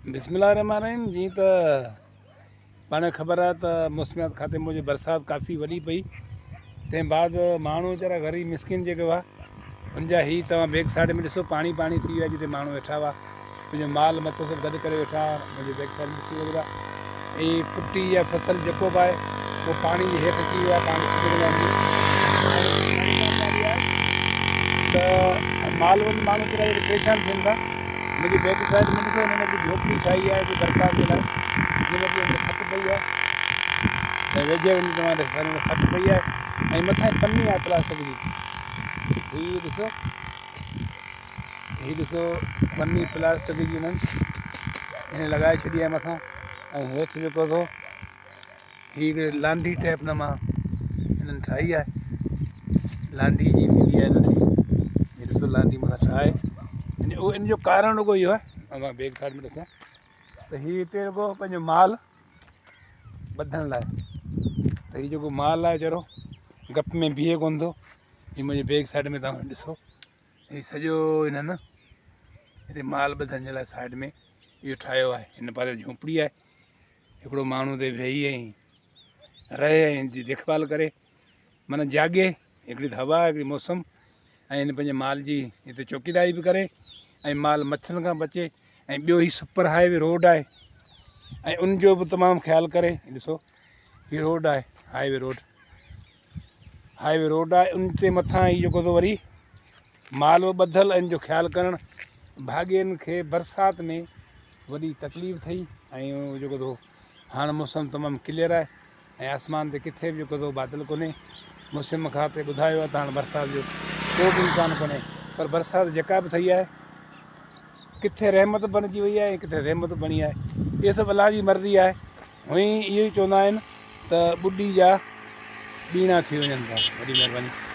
بسم الله الرحمن الرحيم جيئن ته پاڻ کي خبر آهي ته موسميات کاتي موجب برسات ڪافي وڏي پئي تنهن بعد ماڻهو ويچارا غريب مسڪين جيڪي هئا ان جا هي توهان بيڪ سائيڊ ۾ ڏسو پاڻي پاڻي ٿي ويو آهي جتي ماڻهو ويٺا هئا پنهنجو مال متو سڀ گڏ ڪري ويٺا هئا منهنجي بيڪ سائيڊ ۾ ڏسي سگهو ٿا هي ڦٽي يا فصل جيڪو به آهي اهو پاڻي جي هيٺ اچي ويو آهي پاڻ ڏسي سگهندا آهيو ته مال وڃي ماڻهو ويچارا جيڪي پريشان ٿين ٿا منهنجي بيڪ سائيڊ ۾ ڏسو هنن هڪ جهوپڙي ٺاهي آهي هتي برسات جي لاء هن ۾ به کٽ پئي آهي ۽ ويجهي وڃي توهان ڏسو کٽ پئي آهي ۽ مٿان پني آهي پلاسٽڪ جي هي ڏسو هي ڏسو پني پلاسٽڪ جي هنن هن لڳائي ڇڏي آهي مٿان ۽ هيٺ جيڪو اٿو هي هڪڙي لانڍي ٽائپ نما هنن ٺاهي آهي لانڍي جي ٿيندي آهي ننڍي هي ڏسو لانڍي مٿان ٺاهي اهو ان جو ڪارڻ رڳو اهو آهي مان بيڪ سائيڊ ۾ ڏسان ته هي هتي رڳو پنهنجو مال ٻڌڻ لاء ته هي جيڪو مال آهي ويچارو گپ ۾ بيهي ڪونه ٿو هي منهنجي بيڪ سائيڊ ۾ توهان ڏسو هي سڄو هنن هتي مال ٻڌڻ جي لاء سائيڊ ۾ اهو ٺاهيو آهي هن پاسي جهوپڙي آهي هڪڙو ماڻهو اتي ويهي ۽ رهي ۽ ان جي ديک ڀال ڪري معنيٰ جاڳي هڪڙي ته هوا هڪڙي موسم ۽ هن پنهنجي مال جي هتي چوڪيداري به ڪري ۽ مال مڇرن کان بچي ۽ ٻيو هي سپر هاء وي روڊ آهي ۽ ان جو به تمام خيال ڪري ڏسو هي روڊ آهي high way road high way road آهي ان تي مٿان هي جيڪو ٿو وري مال به ٻڌل ان جو خيال ڪرڻ ڀاڳين کي برسات ۾ وڏي تڪليف ٿئي ۽ جيڪو ٿو هاڻ موسم تمام ڪليئر آهي ۽ آسمان تي ڪٿي به جيڪو ٿو بادل ڪونهي موسم کاتي ٻڌايو آهي ته هاڻ برسات جو ڪو به امڪان ڪونهي پر برسات جيڪا به ٿئي آهي ڪٿي رحمت بڻجي وئي آهي ۽ ڪٿي زحمت بڻي آهي اهو سڀ الله جي مرضي آهي هونئن اهو ئي چوندا آهن ته ٻڏي جا ٻيڻا ٿي وڃن ٿا وڏي مهرباني.